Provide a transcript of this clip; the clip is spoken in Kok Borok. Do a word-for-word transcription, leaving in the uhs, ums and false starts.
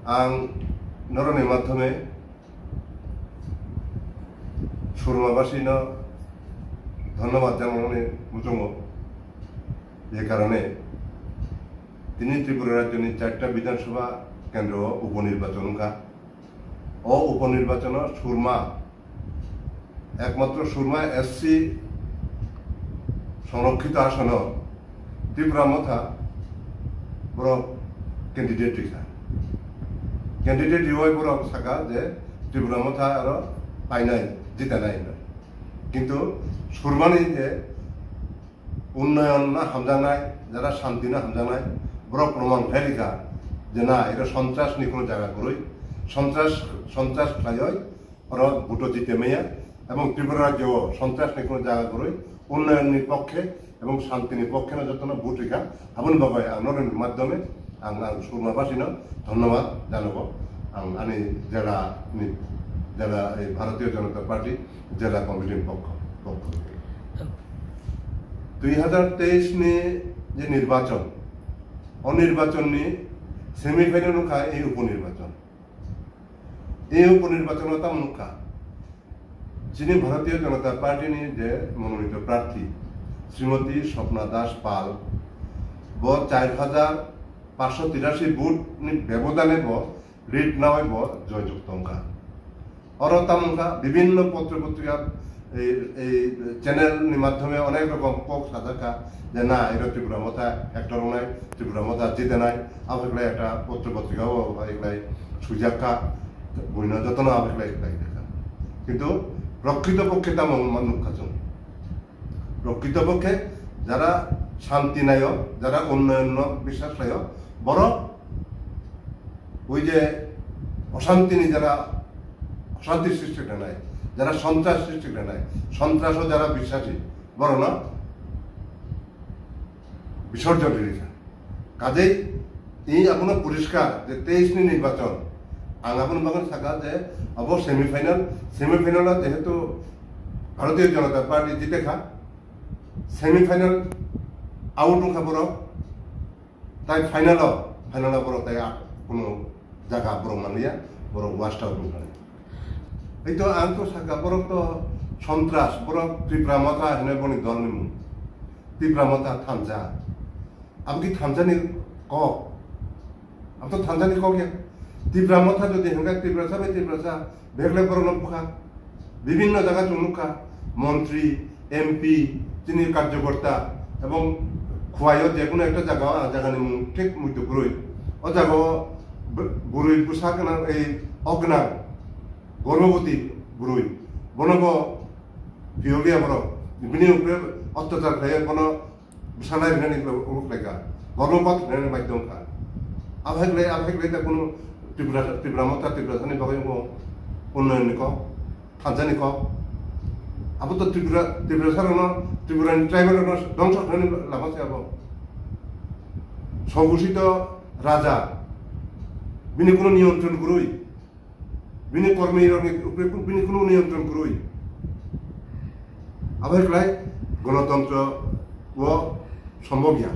Ang norokni madhyome Surmabasino dhonnobad janani muchungo. Je karone tini Tripura rajyoni charta Bidhan Sabha kendro o uponirbachon wngkha. O uponirbachono Surma, ekmatro Surma S C sonrokkhito asono Tipra Motha borok candidate rikha. Candidate riwai borok saka je Tipra Motha aro painai, jitanai hinwi. Kintu Surmani je unnoyon no hamjaknai, jara shanti no hamjaknai, borok proman khlai rikha je na, ero sontras ni kono jaga kwrwi, sontras, sontras khlaioi oro vote o jite maya, ebong Tripura rajyo o sontras ni kono jaga kwrwi, unnoyon ni pokkhe ebong shanti ni pokkhe no jotono vote rikha. Aboni bagwi ang norokni madhyome ang, ang Surmabasino dhonnobad janago. Ang ani jela ni, jela, ei Bharatiya Janata Party jela committee ni pokho, pokho. Dui hazar teis ni je nirbachon, o nirbachon ni semi final wngkha ei uponirbachon. Ei uponirbachon o tamo wngkha, chini Bharatiya Janata Party ni je mononito prarthi Srimati Swapna Das Pal, bo char hajar paanshsho tirashi vote ni bebodane bo lead nawi bo joyjukto wngkha. Oro tamo wngkha, bibinno potro potrika, ei, ei channel ni madhyome onek rokom kok sajakha je na, ero Tripura Motha actor wngnai, Tripura Motha jitanai, abo khlai ekta potro potrika o bai khlai suijakha, buino jotono abo khlai khlai kha. Kintu prokrito pokkhe tamo wngma nukha chwng. Prokrito pokkhe jara shanti naio, jara unnoyon no biswas khlaio, borok oi je oshanti ni jara oshanti srishti khlainai, jara sontras srishti khlainai, sontraso jara biswasi, borokno bisorjon rikha. Kajei, i abono poriskar je teis ni nirbachon. Ang aboni bagwi sakha je abo semi final, semi final o jehetu Bharatiya Janata Party jite kha, semi final out wngkha borok, tai final o, final o borok tai a-, kuno jaga borok manliya, borok washed out wngkha. Ei to ang to sakha borok to sontras, borok Tipra Motha hinwi boni dol ni mung. Tipra Motha thansa. Abo ki thansa ni kok? Abo to thansa ni kok ya. Tipra Motha jodi hwnkha Tiprasa bai Tiprasa, begle borok no bukha. Bibinno jaga chwng nukha, montri, M P, chini karjokorta, ebong Khowai o je kono ekta jaga o, ah, jaga ni mung thik muitu kwrwi. O jaga o b-, bwrwi bwsa gwnang, ei ok gwnang, gorbhoboti bwrwi. Bono bo phiyokya borok. Bini upre otyachar khlaiya, bono bwsalai rwnani ungkhlaikha, gormobot rwnani baidhyo wngkha. Abhaiglai, abhaiglai ta kunu Tripura, Tipra Motha, Tiprasani bagwi wngo unnoyonni kok, thansa ni kok. Abo to Tripura, Tiprasa rokno, Tripurani tribal rokno dongso khlainani lama se abo. Sogusito raja, bini kunu niyontron kwrwi. Bini kormi rokni upre ku-, bini kunu niyontron kwrwi. Abo hai khlai gonotantro o sombobya.